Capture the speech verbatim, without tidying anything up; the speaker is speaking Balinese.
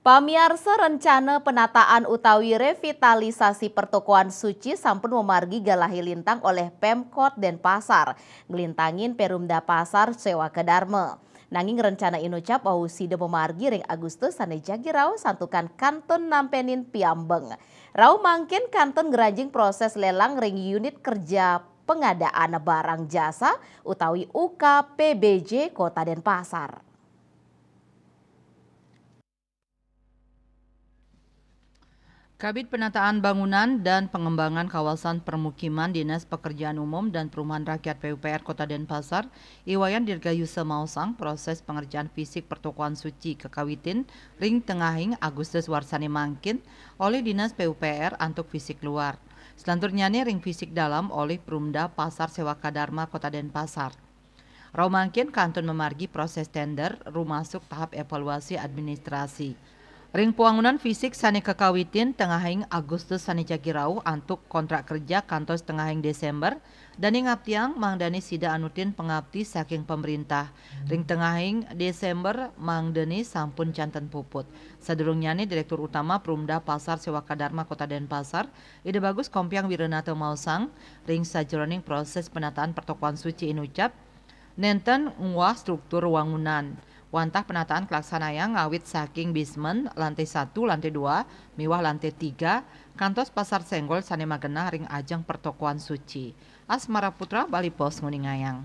Pamiarsa, rencana penataan utawi revitalisasi pertokoan suci sampun mamargi galahe lintang oleh Pemkot Denpasar, nglintangin Perumda Pasar Sewaka Dharma. Nanging rencana inucap wau sida mamargi ring Agustus sane jagi rauh santukan kantun nampenin piambeng. Rauh mangkin kantun ngranjing proses lelang ring unit kerja pengadaan barang jasa utawi U K P B J Kota Denpasar. Kabid Penataan Bangunan dan Pengembangan Kawasan Permukiman Dinas Pekerjaan Umum dan Perumahan Rakyat P U P R Kota Denpasar, I Wayan Dirgayusa maosang proses pengerjaan fisik pertokoan suci kakawitin ring tengahing Agustus warsane mangkin olih Dinas P U P R antuk fisik luar. Selanturnyane ring fisik dalam olih Perumda Pasar Sewaka Dharma Kota Denpasar. Rauh mangkin kantun mamargi proses tender rumasuk tahap evaluasi administrasi. Ring pwangunan fisik sane kakawitin tengahing Agustus sane jagi rauh antuk kontrak kerja kantos tengahing Desember, dane ngaptiang mangdane sida anutin pangapti saking pemerintah. Ring tengahing Desember mangdane sampun janten puput. Sadurungnyane Direktur Utama Perumda Pasar Sewaka Dharma Kota Denpasar, Ida Bagus Kompiang Wiranata maosang, ring sajeroning proses penataan pertokoan suci inucap, nenten nguah struktur wangunan. Wantah penataan kalaksanayang ngawit saking basement, lantai satu, lantai dua, miwah lantai tiga, kantos pasar senggol sane magenah ring ajeng pertokoan suci. Asmara Putra, Bali Post, nguningayang.